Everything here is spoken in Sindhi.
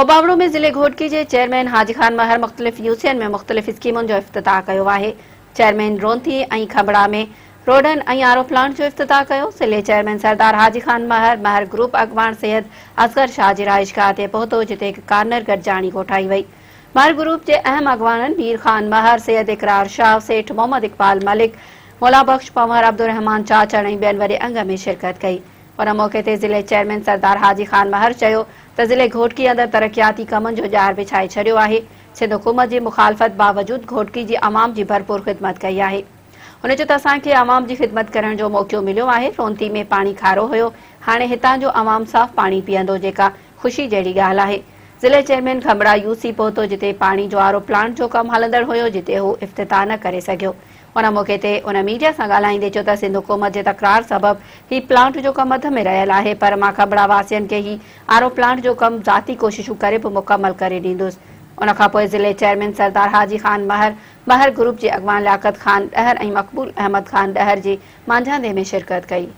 اوٻاوڙو ۾ ضلعي گهوٽڪي جي چيئرمين حاجي خان مهر مختلف يوسين ۾ مختلف اسڪيمن جو افتتاح ڪيو آهي. چيئرمين رونٿي ۽ کنڀڙا ۾ روڊن ۽ آر او پلانٽ جو افتتاح ڪيو. ضلعي چيئرمين سردار حاجي خان مهر، مهر گروپ اڳواڻ سيد اصغر شاهه جي رهائشگاهه تي پهتو جتي هڪ ڪارنر گڏجاڻي ڪوٺائي وئي. مهر گروپ جي اهم اڳواڻن مير خان مهر، سيد اقرار شاهه، سيٺ محمد اقبال ملڪ، مولا بخش پنهور، عبدالرحمان چاچڙ ۽ ٻين وڏي انگ ۾ شرڪت ڪئي. ان موقعي تي ضلعي چيئرمين سردار حاجي خان مهر چيو ته ضلعي گهوٽڪي اندر ترقياتي ڪمن جو ڄار وڇائي ڇڏيو آهي، سنڌ حڪومت جي مخالفت باوجود گهوٽڪي جي عوام جي ڀرپور خدمت ڪئي آهي. هن چيو ته اسان کي عوام جي خدمت ڪرڻ جو موقعو مليو آهي، رونتي ۾ پاڻي کارو هيو، هاڻي هتان جو عوام صاف پاڻي پيئندو جيڪا خوشي جهڙي ڳالهه آهي. ضلعي چيئرمين کنڀڙا يو سي پهتو جتي پاڻي جو آر او پلانٽ جو ڪم هلندڙ هيو جتي هو افتتاح نه ڪري سگهيو. ان موقعي تي ان ميڊيا سان ڳالهائيندي چيو ته سنڌ حڪومت جي تڪرار سبب هي پلانٽ جو ڪم اڌ ۾ رهيل آهي پر مان کٻڙا واسين کي هي آر او پلانٽ جو ڪم ذاتي ڪوششون ڪري به مڪمل ڪري ڏيندس. ان کان پوء ضلعي چيئرمين سردار حاجي خان مهر، مهر گروپ جي اڳواڻ لياقت خان ڏهر ۽ مقبول احمد خان ڏهر جي مانجهاندي ۾ شرڪت ڪئي.